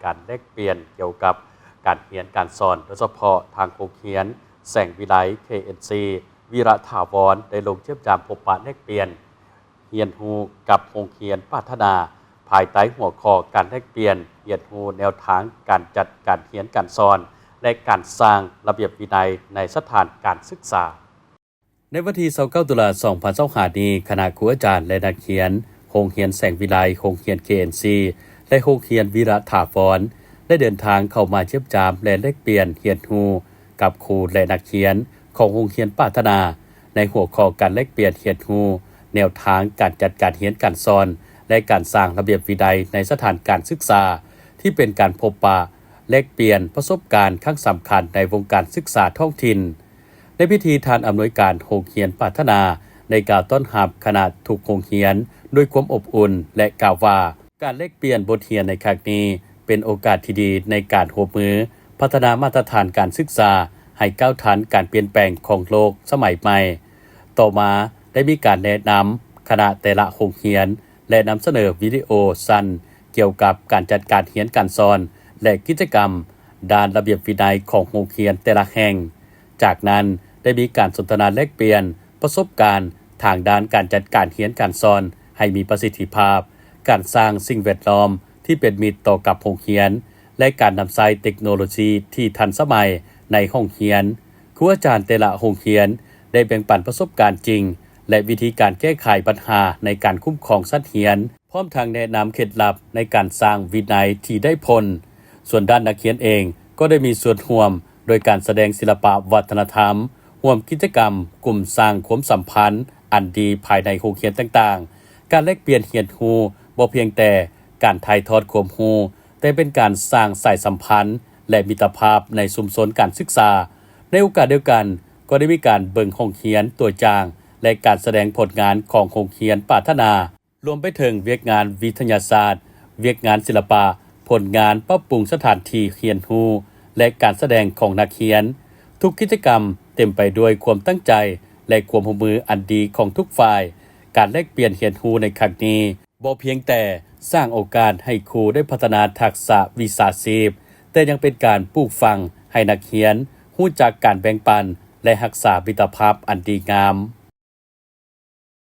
ການແລກປ່ຽນກ່ຽວກັບການຮຽນການສອນ, ໂດຍສະເພາະທາງໂຮງຮຽນແສງວິໄລ ເຄເອັນຊີ ວິລະຖາວອນ ໄດ້ລົງຢ້ຽມຢາມພົບປະແລກປ່ຽນຮຽນຮູ້ກັບໂຮງຮຽນປາດຖະໜາ ພາຍໃຕ້ຫົວຂໍ້ການແລກປ່ຽນຮຽນຮູ້ແນວທາງການຈັດການຮຽນການສອນ ແລະ ການສ້າງລະບຽບວິໄນໃນສະຖານການສຶກສາ. ໃນວັນທີຊາວເກົ້າ ຕຸລາ ສອງພັນຊາວຫ້ານີ້, ຄະນະຄູອາຈານ ແລະ ນັກຮຽນໂຮງຮຽນແສງວິໄລ, ໂຮງຮຽນ ເຄເອັນຊີ ແລະ ໂຮງຮຽນວິລະຖາວອນ ໄດ້ເດີນທາງເຂົ້າມາຢ້ຽມຢາມ ແລະ ແລກປ່ຽນຮຽນຮູ້ກັບຄູ ແລະ ນັກຮຽນຂອງໂຮງຮຽນປາດຖະໜາ ໃນຫົວຂໍ້ການແລກປ່ຽນຮຽນຮູ້ແນວທາງການຈັດການຮຽນການສອນ ແລະ ການສ້າງລະບຽບວິໄນໃນສະຖານການສຶກສາ ທີ່ເປັນການພົບປະແລກປ່ຽນປະສົບການຄັ້ງສຳຄັນໃນວົງການສຶກສາທ້ອງຖິ່ນ. ໃນພິທີ, ທ່ານອຳນວຍການໂຮງຮຽນປາດຖະໜາ ໄດ້ກ່າວຕ້ອນຮັບຄະນະທຸກໂຮງຮຽນດ້ວຍຄວາມອົບອຸ່ນ ແລະ ກ່າວວ່າ ການແລກປ່ຽນບົດຮຽນໃນຄັ້ງນີ້ ເປັນໂອກາດທີ່ດີໃນການຮ່ວມມືພັດທະນາມາດຕະຖານການສຶກສາໃຫ້ກ້າວທັນການປ່ຽນແປງຂອງໂລກສະໄໝໃໝ່. ຕໍ່ມາໄດ້ມີການແນະນຳຄະນະແຕ່ລະໂຮງຮຽນ ແລະ ນຳສະເໜີວິດີໂອສັ້ນກ່ຽວກັບການຈັດການຮຽນການສອນ ແລະ ກິດຈະກຳດ້ານລະບຽບວິໄນຂອງໂຮງຮຽນແຕ່ລະແຫ່ງ. ຈາກນັ້ນໄດ້ມີການສົນທະນາແລກປ່ຽນປະສົບການທາງດ້ານການຈັດການຮຽນການສອນໃຫ້ມີປະສິດທິພາບ, ການສ້າງສິ່ງແວດລ້ອມທີ່ເປັນມິດຕໍ່ກັບໂຮງຮຽນ ແລະ ການນຳໃຊ້ເຕັກໂນໂລຊີທີ່ທັນສະໄໝໃນຫ້ອງຮຽນ. ຄູອາຈານແຕ່ລະໂຮງຮຽນໄດ້ແບ່ງປັນປະສົບການຈິງ ແລະ ວິທີການແກ້ໄຂບັນຫາໃນການຄຸ້ມຄອງສັດຮຽນ, ພ້ອມທັງແນະນຳເຄັດລັບໃນການສ້າງວິໄນທີ່ໄດ້ຜົນ. ສ່ວນດ້ານນັກຮຽນເອງກໍໄດ້ມີສ່ວນຮ່ວມໂດຍການສະແດງສິລະປະວັດທະນະທຳ, ຮ່ວມກິດຈະກຳກຸ່ມສ້າງຄວາມສຳພັນອັນດີພາຍໃນໂຮງຮຽນຕ່າງໆ. ການແລກປ່ຽນຮຽນຮູ້ບໍ່ພຽງແຕ່ການຖ່າຍທອດຄວາມຮູ້, ແຕ່ເປັນການສ້າງສາຍສຳພັນ ແລະ ມິດຕະພາບໃນຊຸມຊົນການສຶກສາ. ໃນໂອກາດດຽວກັນ, ກໍໄດ້ມີການເບິ່ງຫ້ອງຮຽນຕົວຢ່າງ ແລະ ການສະແດງຜົນງານຂອງໂຮງຮຽນປາດຖະໜາ, ລວມໄປເຖິງວຽກງານວິທະຍາສາດ, ວຽກງານສິລະປະ, ຜົນງານປັບປຸງສະຖານທີ່ຮຽນຮູ້ ແລະ ການສະແດງຂອງນັກຮຽນ. ທຸກກິດຈະກຳເຕັມໄປດ້ວຍຄວາມຕັ້ງໃຈ ແລະ ຄວາມຮ່ວມມືອັນດີຂອງທຸກຝ່າຍ. ການແລກປ່ຽນຮຽນຮູ້ໃນຄັ້ງນີ້ ບໍ່ພຽງແຕ່ສ້າງໂອກາດໃຫ້ຄູໄດ້ພັດທະນາທັກສະວິຊາຊີບ, ແຕ່ຍັງເປັນການປູກຝັງໃຫ້ນັກຮຽນຮູ້ຈັກການແບ່ງປັນ ແລະ ຮັກສາມິດຕະພາບອັນດີງາມ.